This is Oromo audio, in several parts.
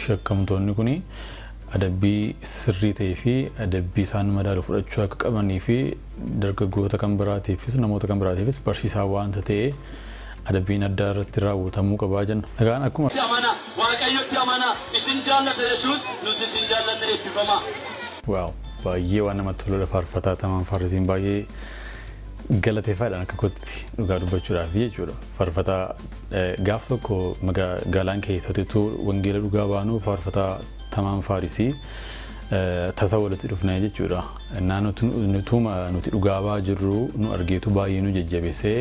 shakkamtoonni kun adabbii sirrii ta'ee fi adabbii isaan madaalu fudhachuu akka qabanii fi dargaggoota kan biraatiifis namoota kan biraatiifis barsiisaa waanta ta'e adabbiin addaa irratti raawwatamuu qabaa jenna. Egaan akkuma Amana, Waaqayyotti amana. Isin jaallata Yesuus, nus isin jaallanna. Eebbifamaa. Wow, baay'ee waan namatti toludha. Faarfataa Tamaan Faarisiin baay'ee galateeffaadhaan akka kootti dhugaa dubbachuudhaaf jechuudha. Faarfataa gaaf tokko magaalaan keessattuu wangeela dhugaa baanuu faarfataa Tamaan Faarisii tasa walitti dhufnee jechuudha. Naannoo nutuma nuti dhugaa ba'aa jirru nu argeetu baay'ee nu jajjabeessee.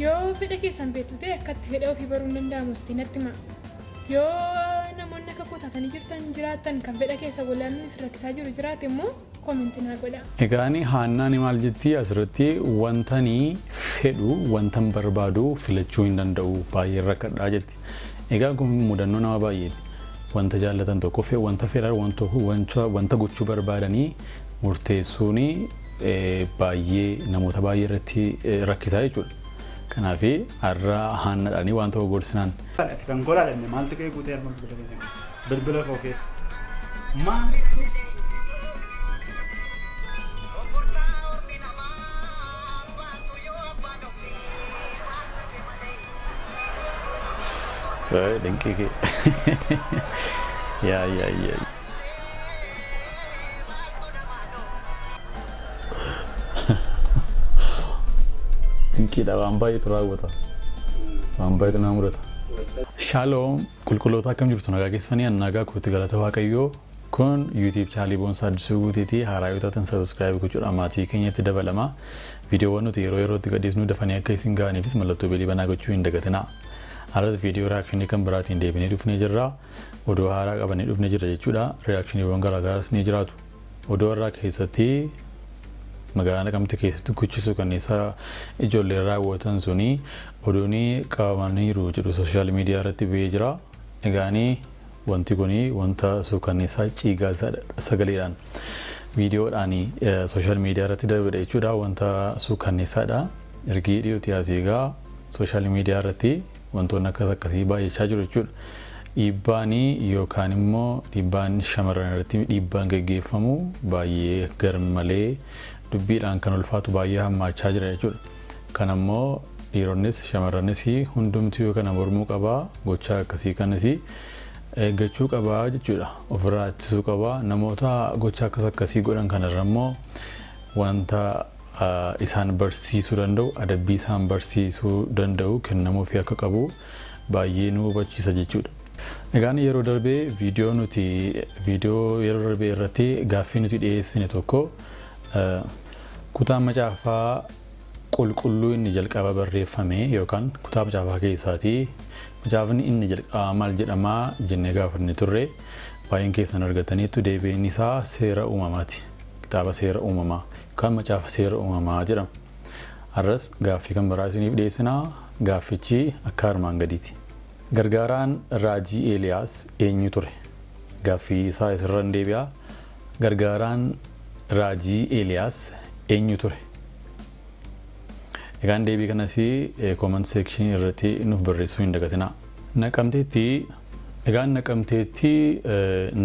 Yoo fedha keessan beektu ta'e, akkatti fedha ofii baruun danda'amu itti natti himaa. Yoo namoonni akka koo taatanii jirtan jiraattan, kan fedha keessa walaanuun isin rakkisaa jiru jiraate immoo, comment naa godhaa. Egaan Haannaan maal jetti asirratti? Wantani fedhu, wantan barbaadu filachuu hin danda'u, baay'ee rakkadhaa jetti. Egaa kun mudannoo nama baay'eeti. Wanta jaallatan tokko, wanta fedhan, wanta gochuu barbaadanii murteessuun baay'ee namoota baay'ee irratti rakkisaa jechuudha. Kanaaf har'a Haannaadhaanii waan tokko gorsinaan. Kan golaalanne maaltu ka'ee guutee arma bilbila keessa, bilbila koo keessa maal? Dinqii kee. Yaa yaa yaa. Dinqiidha, waan baay'eetu raawwata. Waan baay'eetu nama mudata. Shaaloom qulqulloota, akkam jirtu? Nagaa keessanii? An nagaa kootti, galata Waaqayyoo. Kun YouTube channelii Boonsaa Addisuu Guuteetii. Haaraa yoo taatan subscribe gochuudhaan maatii keenyatti dabalama. Viidiyoowwan nuti yeroo yerootti gadhiisnu dafanii akka isin ga'aniifis mallattoo bellii banaa gochuu hin dagatinaa. Har'as viidiyoo reactionii kan biraatiin deebinee dhufnee jirra. Oduu haaraa qabannee dhufnee jirra jechuudha. Reactioniiwwan garaagaraas ni jiraatu. Oduu har'aa keessatti magaalaa Naqamte keessatti gochi suukanneessaa ijoolleen raawwatan suni oduun qabamaniiru jedhu social media irratti ba'ee jira. Egaanii wanti kun wanta suukanneessaa ciigaa sagaleedhaan viidiyoodhaan social media irratti darbedha jechuudha. Wanta suukanneessaadha. Ergi dhiyootti asii egaa social media irratti wantoonni akkas akkasii baay'achaa jiru jechuudha. Dhiibbaan yookaan immoo dhiibbaan shamarran irratti dhiibbaan geggeeffamu baay'ee garmalee dubbiidhaan kan ulfaatu baay'ee hammaachaa jira jechuudha. Kan ammoo dhiironnis shamarranis hundumtuu kana mormuu qabaa, gochaa akkasii kanas eeggachuu qabaa jechuudha. Ofirraa ittisuu qabaa. Namoota gocha akkas akkasii godhan kanarra immoo wanta isaan barsiisuu danda'u, adabbii isaan barsiisuu danda'u kennamuufii akka qabu baay'ee nu hubachiisa jechuudha. Egaan yeroo darbee viidiyoo nuti viidiyoo yeroo darbee irratti gaaffii nuti dhiyeessine tokko, kutaa Macaafaa Qulqulluu inni jalqaba barreeffame yookaan kutaa macaafaa keessaatii macaafni inni jalqabaa maal jedhamaa jennee gaafanne turre. Baay'een keessan argataniitu. Deebiin isaa Seera Uumamaati. Kitaaba Seera Uumamaa yookaan Macaafa Seera Uumamaa jedhama. Har'as gaaffii kan biraa isiniif dhiyeessinaa. Gaaffichi akka armaan gadiiti. Gargaaraan raajii Eeliyaas eenyu ture? Gaaffii isaa isirra hin deebi'a. Gargaaraan raajii Eeliyaas eenyu ture? Egaan deebii kanas comment section irratti nuuf barreessuu hin dagatinaa. Naqamteetti, egaan Naqamteetti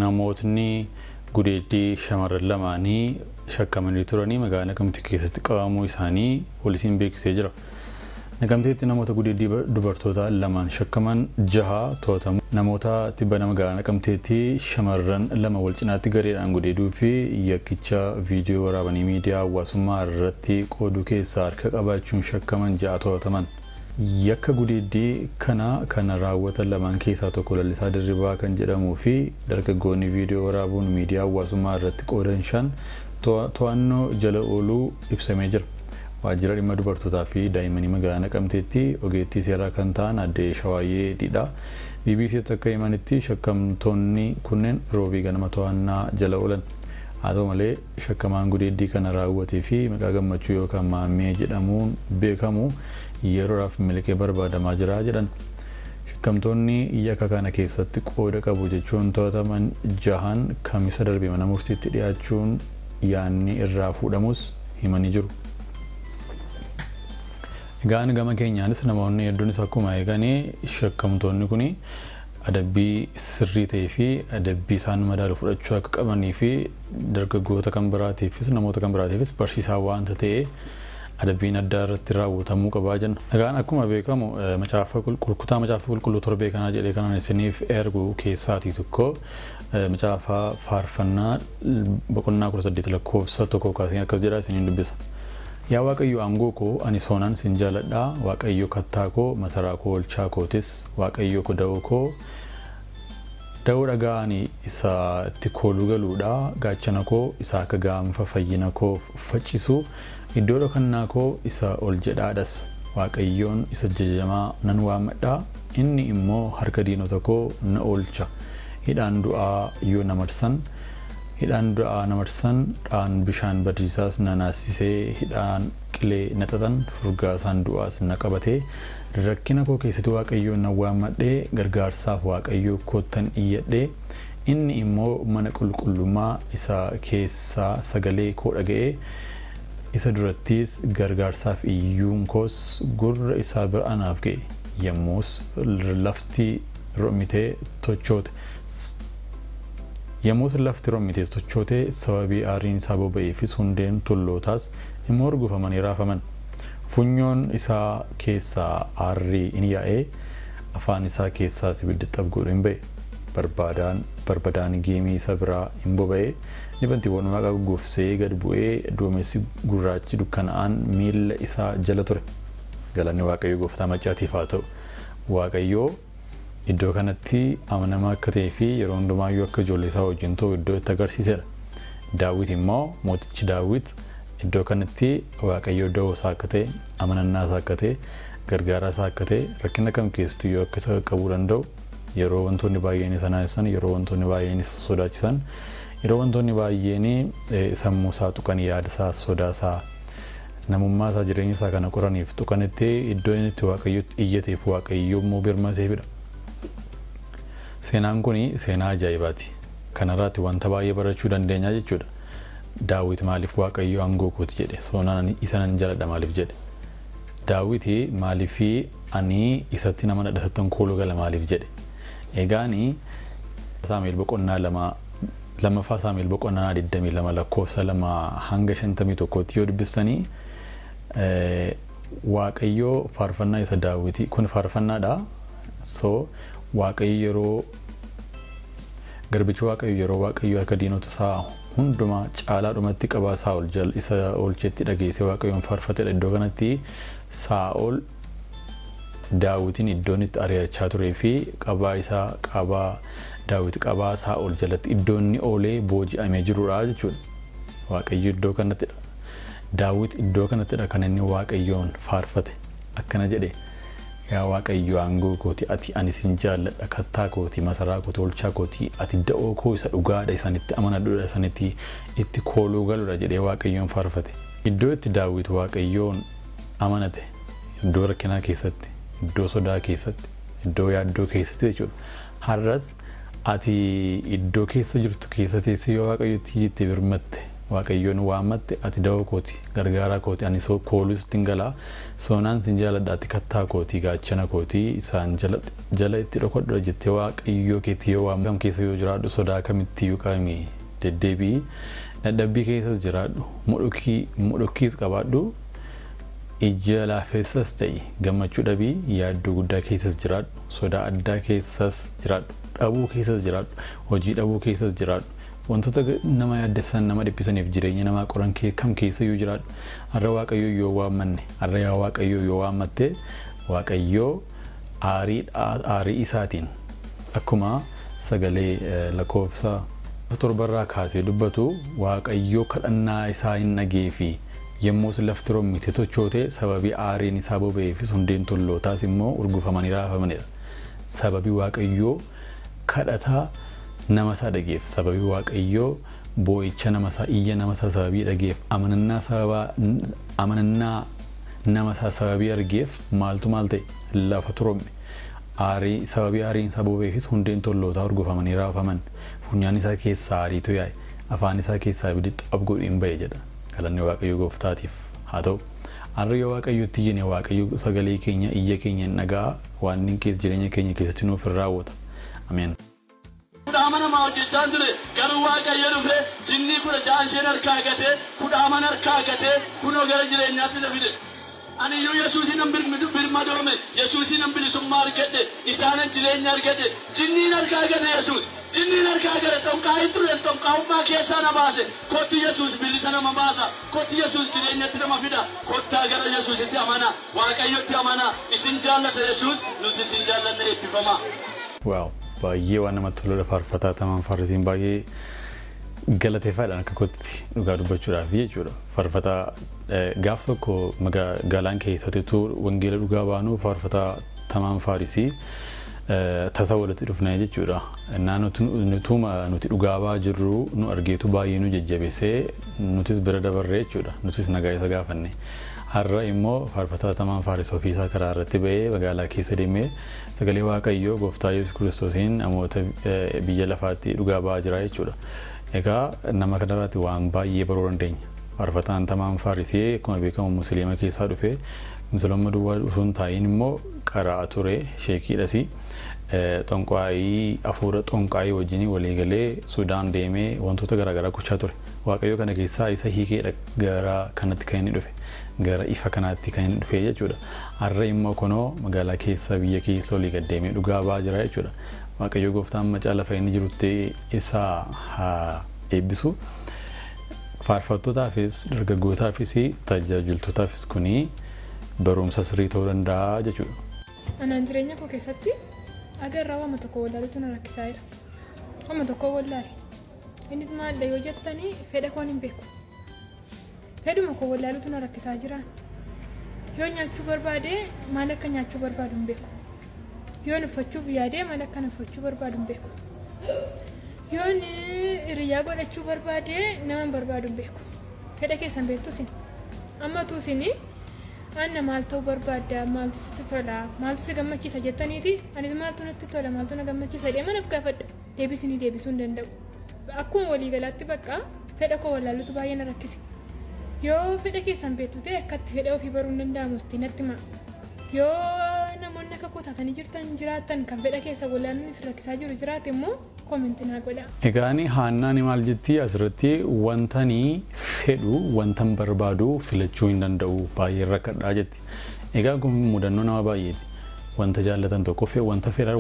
namootni gudeeddii shamarran lamaanii shakkamanii turanii magaalaa Naqamtee keessatti qabamuu isaanii poolisiin beeksisee jira. Naqamteetti namoota gudeeddii dubartoota lamaan shakkaman jaha to'atamu. Namoota tibbana magaalaa Naqamteetti shamarran lama wal cinaatti gareedhaan gudeeduu fi yakkicha viidiyoo waraabanii miidiyaa hawaasummaa irratti qooduu keessaa harka qabaachuun shakkaman ja'a to'ataman. Yakka gudeeddii kana kan raawwatan lamaan keessaa tokko Lalisaa Dirribaa kan jedhamuu fi dargaggoonni viidiyoo waraabuun miidiyaa hawaasummaa irratti qoodan shan to'annoo jala ooluu ibsamee jira. Waajjira Dhimma Dubartootaa fi Daa'immanii magaalaa Naqamteetti ogeettii seeraa kan ta'an Aadde Shawaayyee Didhaa BBCtti akka himanitti, shakkamtoonni kunneen Roobii ganama to'annaa jala oolan. Haa ta'u malee, shakkamaan gudeeddii kana raawwatee fi maqaa Gammachuu yookaan Maammee jedhamuun beekamu yeroodhaaf miliqee barbaadamaa jira jedhan. Shakkamtoonni yakka kana keessatti qooda qabu jechuun to'ataman jahan Kamisa darbe mana murtiitti dhiyaachuun yaanni irraa fuudhamus himanii jiru. Egaan gama keenyaanis namoonni hedduunis akkuma eeganii shakkamtoonni kun Adabbii sirrii ta'ee fi adabbii isaan madaalu fudhachuu akka qabanii fi dargaggoota kan biraatiifis namoota kan biraatiifis barsiisaa waanta ta'e adabbiin addaa irratti raawwatamuu qabaa jenna. Egaan akkuma beekamu macaafa kutaa macaafa qulqulluu torbee kanaa jedhee kanan isiniif ergu keessaatii tokko macaafa faarfannaa boqonnaa 18 lakkoofsa 1 kaasee akkas jedha isiniin dubbisa. Yaa Waaqayyo aangoo koo ani soonaan sin jaaladha. Waaqayyo kattaa koo masaraa koo olchaa kootis. Waaqayyo koo da'oo koo da'oo dhagaa ani isa itti kooluu galuudha. Gaachana koo isa akka gaanfa fayyina koo faccisu. Iddoo dhokannaa koo isa ol jedhaadhas. Waaqayyoon isa jajamaa nan waammadha. Inni immoo harka diinota koo na oolcha. Hidhaan du'aa yoo na marsan hidhaan du'aa na marsan dhaan bishaan badiisaas na naasisee hidhaan qilee na xaxan furgaasaan du'aas na qabatee rakkina koo keessatti Waaqayyoon na waammadhee gargaarsaaf Waaqayyoo koottan iyyadhee inni immoo mana qulqullummaa isaa keessaa sagalee koo dhaga'ee isa durattis gargaarsaaf iyyuun koos gurra isaa bira anaaf ga'e. Yommus lafti rommitee tochoote. Yommus lafti rommitee tochoote sababii aariin isaa boba'eefis hundeen tullootaas immoo urgufamanii raafaman. Funyoon isaa keessaa aarri in yaa'ee afaan isaa keessaas ibiddi xab godhu hin ba'e. Barbadaan geemii isa biraa hin boba'e. Ni bantiiwwan waaqaa goggogsee gad bu'ee duumessi gurraachi dukkana'aan miilla isaa jala ture. Galanni Waaqayyo gooftaa maccaatiif haa ta'u. Waaqayyo iddoo kanatti amanamaa akka ta'ee fi yeroo hundumaayyuu akka ijoollee isaa wajjin ta'u iddoo itti agarsiisedha. Daawit immoo mootichi Daawit iddoo kanatti Waaqayyo da'oo isaa akka ta'e, amanannaa isaa akka ta'e, gargaaraa isaa akka ta'e, rakkina kam keessattuu akka isa qaqqabuu danda'u yeroo wantoonni baay'een isa naasisan, yeroo wantoonni baay'een isa sodaachisan, yeroo wantoonni baay'een sammuu isaa tuqan, yaada isaa, sodaa isaa, namummaa isaa, jireenya isaa kana qoraniif tuqanitti iddoo inni itti Waaqayyotti iyyateef Waaqayyo immoo birmateefidha. Seenaan kun seenaa ajaa'ibaati. Kanarraatti wanta baay'ee barachuu dandeenya jechuudha. Daawit maaliif Waaqayyo aangoo kooti jedhe? Soonaan isa nan jaaladha maaliif jedhe? Daawit maaliif ani isatti nama dhadhattan kooluu gala maaliif jedhe? Egaani Saamu'eel boqonnaa 2 lammaffaa Saamu'eel boqonnaa 22 lakkoofsa 2 hanga 51tti yoo dubbistanii Waaqayyo faarfannaa isa Daawiti kun faarfannaadha. So Waaqayyo yeroo garbichi Waaqayyo yeroo Waaqayyo harka diinota isaa hundumaa caalaadhumatti qabaa Saa'ol isa oolchetti dhageessee Waaqayyoon faarfatedha. Iddoo kanatti Saa'ol Daawitiin iddoon itti ari'achaa turee fi qabaa isaa qabaa Daawit qabaa Saa'ol jalatti iddoon inni oolee booji'amee jirudha jechuudha. Waaqayyo iddoo kanattidha. Daawit iddoo kanattidha kan inni Waaqayyoon faarfate. Akkana jedhe: yaa Waaqayyo aangoo kooti ati ani sin jaalladha, kattaa kooti, masaraa kooti, olchaa kooti, ati da'oo koo isa dhugaadha, isanitti amanadhuudha, isanitti itti kooluu galudha jedhee Waaqayyoon faarfate. Iddoo itti Daawit Waaqayyoon amanate iddoo rakkinaa keessatti, iddoo sodaa keessatti, iddoo yaaddoo keessatti jechuudha. Har'as ati iddoo keessa jirtu keessa teessee yoo Waaqayyotti iyyite birmatte, Waaqayyoon waammatte, ati da'oo kooti, gargaaraa kooti, ani kooluu sitti hin galaa, soonaan sin jaaladha, ati kattaa kooti, gaachana kooti, isaan jala itti dhokadhu jettee Waaqayyoo keetti yoo waammatte, kam keessa yoo jiraadhu, sodaa kamittiyyuu qabami deddeebi'i, dadhabbii keessas jiraadhu, mudhukkiis qabaadhu, ija laafessas ta'i, gammachuu dhabii, yaaddoo guddaa keessas jiraadhu, sodaa addaa keessas jiraadhu, dhabuu keessas jiraadhu, hojii dhabuu keessas jiraadhu, wantoota nama yaaddessan, nama dhiphisaniif jireenya namaa qoran kam keessa yoo jiraadhu, har'a Waaqayyo yoo waammanne, har'a yaa Waaqayyo yoo waammatte, Waaqayyo aarii isaatiin akkuma sagalee lakkoofsa 7rraa kaasee dubbatu Waaqayyo kadhannaa isaa hin dhageefi yommus lafti rommite tochoote sababii aariin isaa boba'eefis hundeen tullootaas immoo urgufamanii raafamanidha. Sababii Waaqayyo kadhataa nama isaa dhageef, sababii Waaqayyo boo'icha nama isaa, iyya nama isaa sababii dhageef, amanannaa nama isaa sababii argeef maaltu maal ta'e? Lafa turomme. Aarii sababii aariin isaa boba'eefis hundeen tullootaa urgufamanii raafaman. Funyaan isaa keessaa aariitu yaa'e, afaan isaa keessaa ibiddi xab godhu hin ba'e jedha. Galanni Waaqayyo gooftaatiif haa ta'u. Har'a yoo Waaqayyotti iyyine Waaqayyo sagalee keenya, iyya keenya hin dhaga'a, waan inni keessa jireenya keenya keessatti nuuf hin raawwata. Ameen. Kudhaama namaa hojjechaa ture, garuu Waaqayyo dhufe, jinnii 16 isheen harkaa gatee, kudhaaman harkaa gatee, kunoo gara jireenyaatti na fide. Ani iyyuu Yesuusiin nan birmadoome, Yesuusiin nan bilisummaa argadhe, isaanan jireenya argadhe. Jinniin harkaa gate Yesuus. Jinniin harkaa gate, xonqaayin ture, xonqaa'ummaa keessaa na baase. Kottu, Yesuus bilisa nama baasa. Kottu, Yesuus jireenyatti nama fida. Kottaa, gara Yesuusitti amana. Waaqayyotti amana. Isin jaallata Yesuus, nus isin jaallanna, eebbifamaa. Wow, baay'ee waan namatti toludha. Faarfataa Tamaan Faarisiin baay'ee galateeffaadhaan akka kootti dhugaa dubbachuudhaaf jechuudha. Faarfataa gaaf tokko magaalaan keessattuu wangeela dhugaa baanuu faarfataa Tamaan Faarisii tasa walitti dhufnee jechuudha. Naannoo nutuma nuti dhugaa ba'aa jirru nu argeetu baay'ee nu jajjabeessee, nutis bira dabarree jechuudha. Nutis nagaa isa gaafanne. Har'a immoo faarfataa Tamaan Faaris ofiisaa karaa irratti ba'ee magaalaa keessa deemee sagalee Waaqayyoo Gooftaa Yesuus Kiristoosiin namoota biyya lafaatti dhugaa ba'aa jira jechuudha. Egaa nama kanarraatti waan baay'ee baruu dandeenya. Faarfataan Tamaan Faarisii akkuma beekamu Musliima keessaa dhufe. Musliima duwwaa osoo hin taa'in immoo qaraa ture, sheekiidhasi. Xonqaayii, hafuura xonqaayii wajjin walii galee Sudaan deemee wantoota garaagaraa gochaa ture. Waaqayyo kana keessaa isa hiikeedha gara kanatti kan inni dhufe. Gara ifa kanaatti kan inni dhufe jechuudha. Har'a immoo kunoo magaalaa keessa, biyya keessa olii gad deemee dhugaa ba'aa jira jechuudha. Waaqayyo Gooftaan macaa lafa inni jirutti isa haa eebbisu. Faarfattootaafis, dargaggootaafis, tajaajiltootaafis kuni barumsa sirrii ta'uu danda'a jechuudha. Anaan jireenya koo keessatti agarraa wama tokko wallaalutu na rakkisaa jira. Wama tokko wallaale. Innis maalidha yoo jettanii, fedha koon hin beeku. Fedhuma koo wallaalutu na rakkisaa jira. Yoo nyaachuu barbaade, maal akka nyaachuu barbaadu hin beeku. Yoon uffachuuf yaade, maal akka uffachuu barbaadu hin beeku. Yoon hiriyaa godhachuu barbaade, nama barbaadu hin beeku. Fedha keessan beektu isin. Amma utuu isin anna maal ta'uu barbaadda, maaltu sitti tola, maaltu si gammachiisa jettaniiti, anis maaltu natti tola, maaltu na gammachiisa jedhee manaaf gaafadha. Deebisinii deebisuu hin danda'u. Akkuma waliigalaatti bakka fedha koo wallaalutu baay'ee na rakkise. Yoo fedha keessan beektu ta'e, akka itti fedha ofii baruu hin danda'amu natti himaa. Yoo namoonni akka koo taatanii jirtan jiraattan, kan fedha keessa wallaaluun isin rakkisaa jiru jiraate immoo comment naa godhaa. Egaan Haannaan maal jetti asirratti? Wantani fedhu, wantan barbaadu filachuu hin danda'u, baay'ee rakkadhaa jetti. Egaa kun mudannoo nama baay'eeti. Wanta jaallatan tokko, wanta fedhan,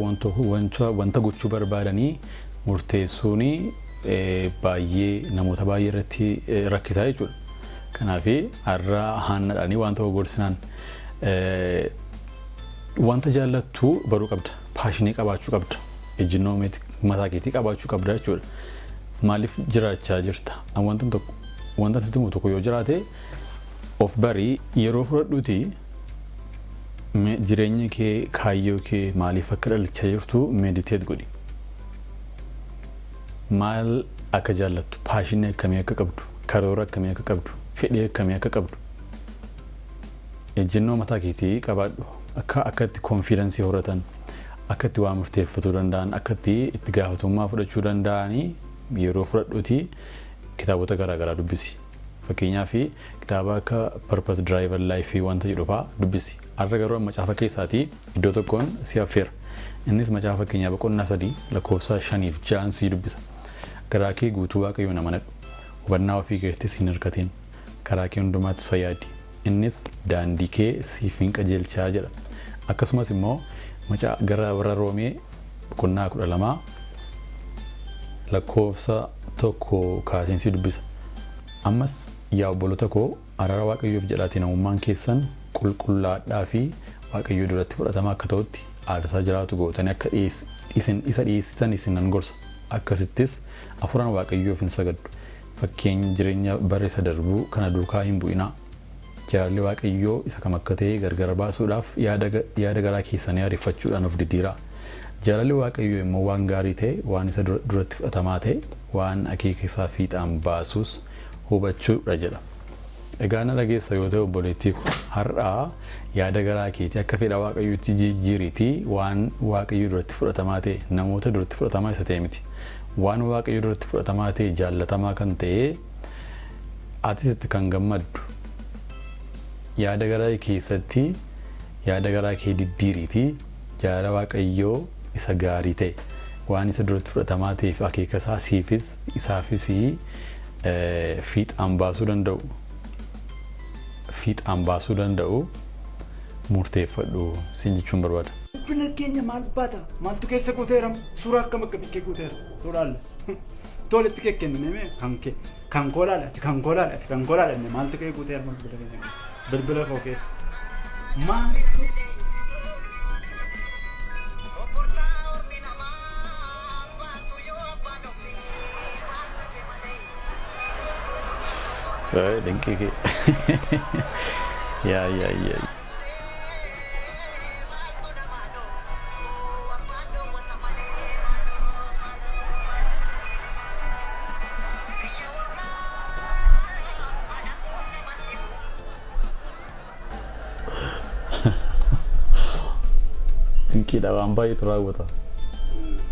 wanta gochuu barbaadanii murteessuun baay'ee namoota baay'ee irratti rakkisaa jechuudha. Kanaaf har'a Haannaadhaanii waan tokko gorsinaan, wanta jaallattu baruu qabda. Passion qabaachuu qabda. Ejjennoo mataa keetii qabaachuu qabda jechuudha. Maaliif jiraachaa jirta? Wanta tokko, wanta sitti himu tokko yoo jiraate, of barii, yeroo fudhadhuuti jireenya kee, kaayyoo kee, maaliif akka dhalachaa jirtu meditate godhi. Maal akka jaallattu, passion akkamii akka qabdu, karoora akkamii akka qabdu, fedhii akkamii akka qabdu. Ejjennoo mataa keetii qabaadhu. Akka itti confidence horatan, akka itti waa murteeffatuu danda'an, akka itti itti gaafatamummaa fudhachuu danda'anii yeroo fudhadhuuti kitaabota garaagaraa dubbisi. Fakkeenyaaf kitaaba akka Purpose Driven Life wanta jedhu fa'aa dubbisi. Har'a garuu macaafa keessaatii iddoo tokkoon si affeera. Innis macaafa Fakkeenyaa boqonnaa 3 lakkoofsa 5f 6n si dubbisa. Garaa kee guutuu Waaqayyoon amanadhu. Hubannaa ofii keettis hin hirkatin. Karaa kee hundumaatti isa yaadi. Innis daandii kee siif hin qajeelchaa jedha. Akkasumas immoo macaa gara warra Roomee boqonnaa 12 lakkoofsa 1 kaaseen si dubbisa. Ammas yaa obboloota koo, araara Waaqayyoof jedhaatii namummaan keessan qulqullaadhaa fi Waaqayyoo duratti fudhatama akka ta'utti aarsaa jiraatu gootanii akka isin isa dhiyeessitan isin nan gorsa. Akkasittis hafuuraan Waaqayyoof hin sagaddu. Fakkeenya jireenya bara isa darbuu kana duukaa hin bu'inaa. Jaalalli Waaqayyoo isa kam akka ta'e gargar baasuudhaaf yaada garaa keessanii ariifachuudhaan of diddiiraa. Jaalalli Waaqayyoo immoo waan gaarii ta'e, waan isa duratti fudhatamaa ta'e, waan akeeka isaa fiixaan baasuus hubachuudha jedha. Egaa na dhageessa yoo ta'e, obboleettii ko, har'aa yaada garaa keetii akka fedha Waaqayyootti jijjiiriitii waan Waaqayyo duratti fudhatamaa ta'e, namoota duratti fudhatamaa isa ta'e miti. Waan Waaqayyo duratti fudhatamaa ta'e, jaallatamaa kan ta'e, atis itti kan gammaddu, yaada garaa keessatti yaada garaa kee diddiiriitii jaalala Waaqayyoo isa gaarii ta'e, Waan isa duratti fudhatamaa ta'eef akeeka isaa siifis isaafis fiixaan baasuu danda'u fiixaan baasuu danda'u murteeffadhu siin jechuun barbaada. Bilbila keenya maal baata? Maaltu keessa guuteera? Suuraa akkam akka bikkee guuteera? Suuraan tolitti kenname kan kee kan koo laala kan koo laala kan koo laala maaltu kee guuteera bilbila keenya bilbila koo keessa maal? Dinqii kee. Yaa yaa yaa. Dinqiidha, waan baay'eetu raawwata.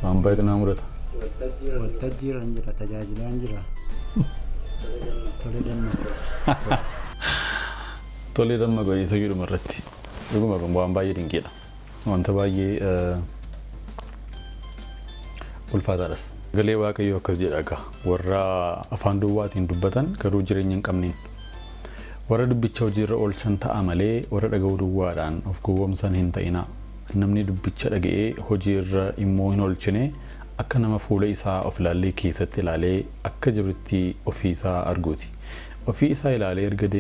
Waan baay'eetu nama mudata. Waltajjii irra jira, tajaajilaan jira. Tole damma. Tolee damma godhe isa jedhuma irratti. Dhuguma kun waan baay'ee dinqiidha. Wanta baay'ee ulfaataadhas. Sagalee Waaqayyoo akkas jedha egaa warra afaan duwwaatiin dubbatan garuu jireenya hin qabneen. Warra dubbicha hojiirra oolchan ta'a malee warra dhaga'uu duwwaadhaan of gowwoomsan hin ta'inaa. Namni dubbicha dhaga'ee hojiirra immoo hin oolchine akka nama fuula isaa of ilaallee keessatti ilaalee akka jirutti ofii isaa arguuti. Ofii isaa ilaalee erga deeme